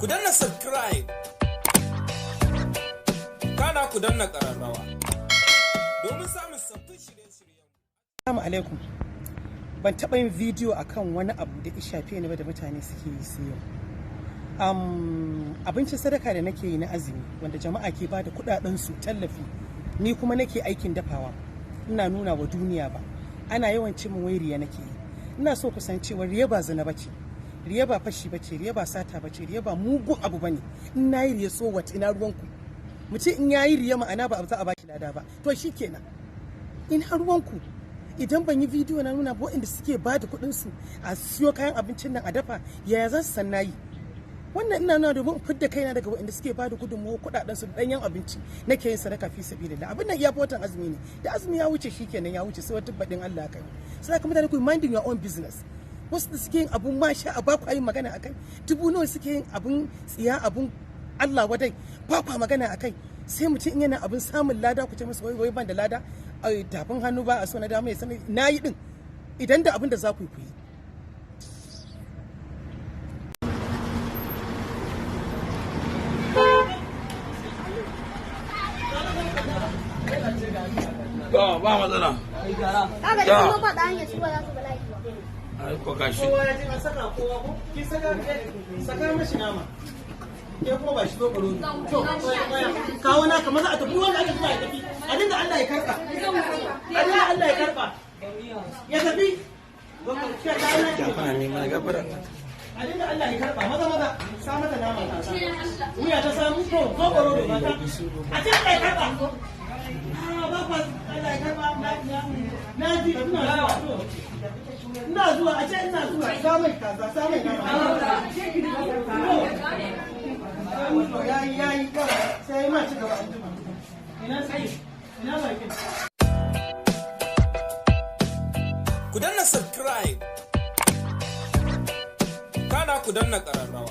Ku danna subscribe. Kana ku danna ƙararrawa. Domin samun sabbin shirye-shiryen. Assalamu alaikum. Ban taɓa yin bidiyo akan wani abu da ya shafe ni ba da mutane suke yi sai yau. Abincin sadaka da nake yi na azumi, wanda jama'a ke ba da kuɗaɗen su tallafi, ni kuma nake aikin dafawa. Ina nuna wa duniya ba. Ana yawan ce min wai riya nake yi. Ina so ku san cewa riya ba zina bace. Riya ba fashi bace, riya ba sata bace, riya ba mugun abu bane. In nayi riya, so what? Ina ruwanku? Mu ce in yayi riya, ma'ana ba za a bashi lada ba. To shikenan. Ina ruwanku? Idan ban yi bidiyo na nuna ba, waɗanda suke ba da kuɗin su a siyo kayan abincin nan a dafa, yaya za su san nayi? Wannan ina nuna domin in fidda kaina daga waɗanda suke ba da gudunmawa kuɗaɗen su da ɗanyen abinci nake yin sadaka fi sabilillah. Abin nan iya watan azumi ne, da azumi ya wuce shikenan, ya wuce, sai wata baɗin Allah kai. Sai ka mutane ku minding your own business. Wasu da suke yin abun masha a baku yin magana akai, dubu nawa suke yin abun tsiya, abun Allah wadai, ba kwa magana akai. Sai mutum in yana abin samun lada, ku ce masa wai wai ban da lada. Tafin hannu ba a so na dama ya sani na yi din. Idan da abin da za ku yi, ku yi. To ba matsala. Kaga idan mun faɗa hanyar su ba za su bala'i ba. Ai ko gashi. Kowa ya ji an saka kowa ko ki saka, saka mashi nama, ke kuma ba shi zo baro. To kawo naka, maza a tafi. Wanda aka zuba ya tafi. A dinga Allah ya karba, a dinga Allah ya karba, ya tafi. Gafara ne mana, gafara. A dinga Allah ya karba, maza maza, sa mata nama ta sa wuya ta samu. To zo baro da mata, a ce Allah ya karba. Ah, ba kwa Allah ya karba. Na ji, ina zuwa, to ina zuwa, a ce ina zuwa. Sa mai kaza, sa mai nama. To yayi yayi, sai ma ci gaba anjima. Ina sai ina bakin. Ku danna subscribe. Kana ku danna ƙararrawa.